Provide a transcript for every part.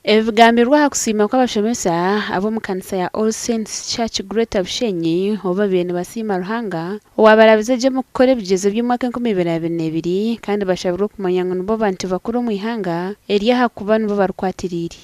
Ebi bigambirwe aha kusiima kw'abashomesa ab'omu kanisa ya All Saints Church Greater Bushenyi obu babaire nibasiima Ruhanga owaabarabize gye omu kukora ebigyezo by'omwaka 2022 kandi bashabirwe okumanya ngu nibo bantu bakuru omu ihanga eri ahakuba nibo barikwatiriire.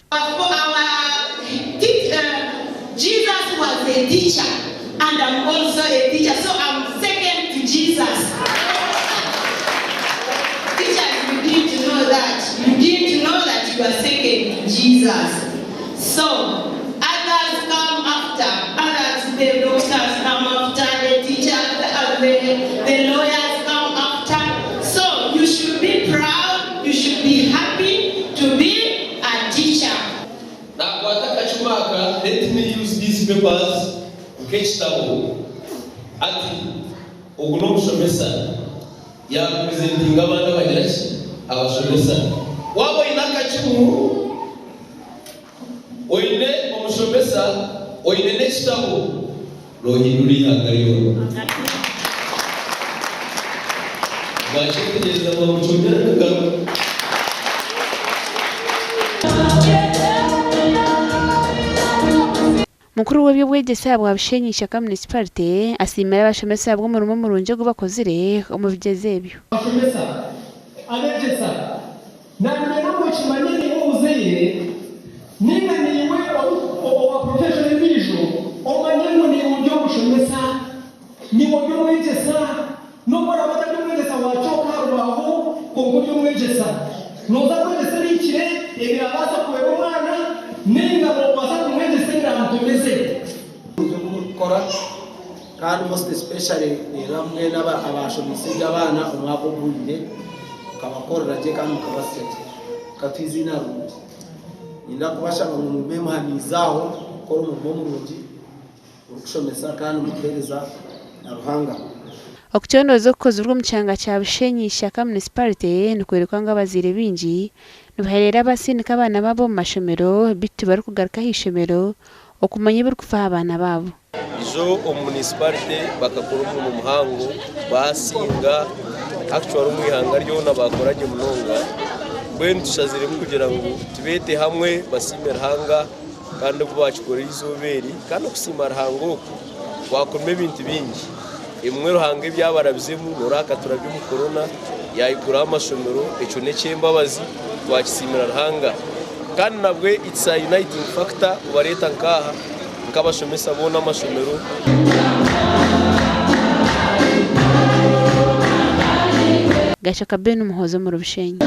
Nakwata akacumu aka, let me use these papers nk'ekitabo. Ati, Ogu n'omushomesa. Yaapurezentinga abandi abagira ki? Abashomesa. Waaba oine akacumu, oine omushomesa, oine n'ekitabo, noohindura eihanga ryona. Mwakyetegyereza mwamucondera n'engaro. Mukuru w'eby'obwegyese ahabwa Bushenyi Ishaka Munisiparite asiimire abashomesa ahabw'omurimo murungi ogu bakozire omu bigyezo ebyo. Abashomesa, abeegyesa, Nangwa ngu okimanye niiwe omuzaire ninga niiwe owa profession endiijo, omanye ngu niiwe ori omushomesa, niiwe ori omwegyesa, n'obu oraabe otari omwegyesa wa kyooka aha rubaaho, kwonka ori omwegyesa. Nooza kwegyesa ebihikire ebiraabaasa kuhwera omwana ninga noobaasa kumwegyesa ebiraamutomeze. Obu murikukora kandi most especially reeba mbwenu abashomeise gye abaana omwaka oguhweire mukabakorera gye kandi mukabasya gye mukatuha eiziina rirungi. Niinyenda kubashaba ngu mugume muhamiize aho kukora omurimo murungi orikushomesa kandi murikuheereza na Ruhanga. Okucondooza okukozirwe omu kyanga kya Bushenyi Ishaka Munisiparite nikworeka ngu abazaire baingi nibahereera abasindika abaana baabo omu mashomero beitu tibarikugaruka aha ishomero okumanya ebirikufa aha baana baabo. Ijo omu munisiparite bakakora omurimo muhango baasinga actually omu ihanga ryona baakora gye munonga. Mbwenu tushaziremu kugira ngu tubeete hamwe basiime Ruhanga kandi obu baakikora eizooba eri kandi okusiima Ruhanga oku kwakuremu ebintu bingi. Ebimwe Ruhanga ebi abarabizemu noreeba akaturabya omu korona yaiguraho amashomero ekyo n'eky'embabazi twakisiimira Ruhanga. Kandi nabwe it's a uniting factor kubareeta nk'aha. Nk'abashomesa boona amashomero. Gashaka Ben Muhoozi omuri Bushenyi.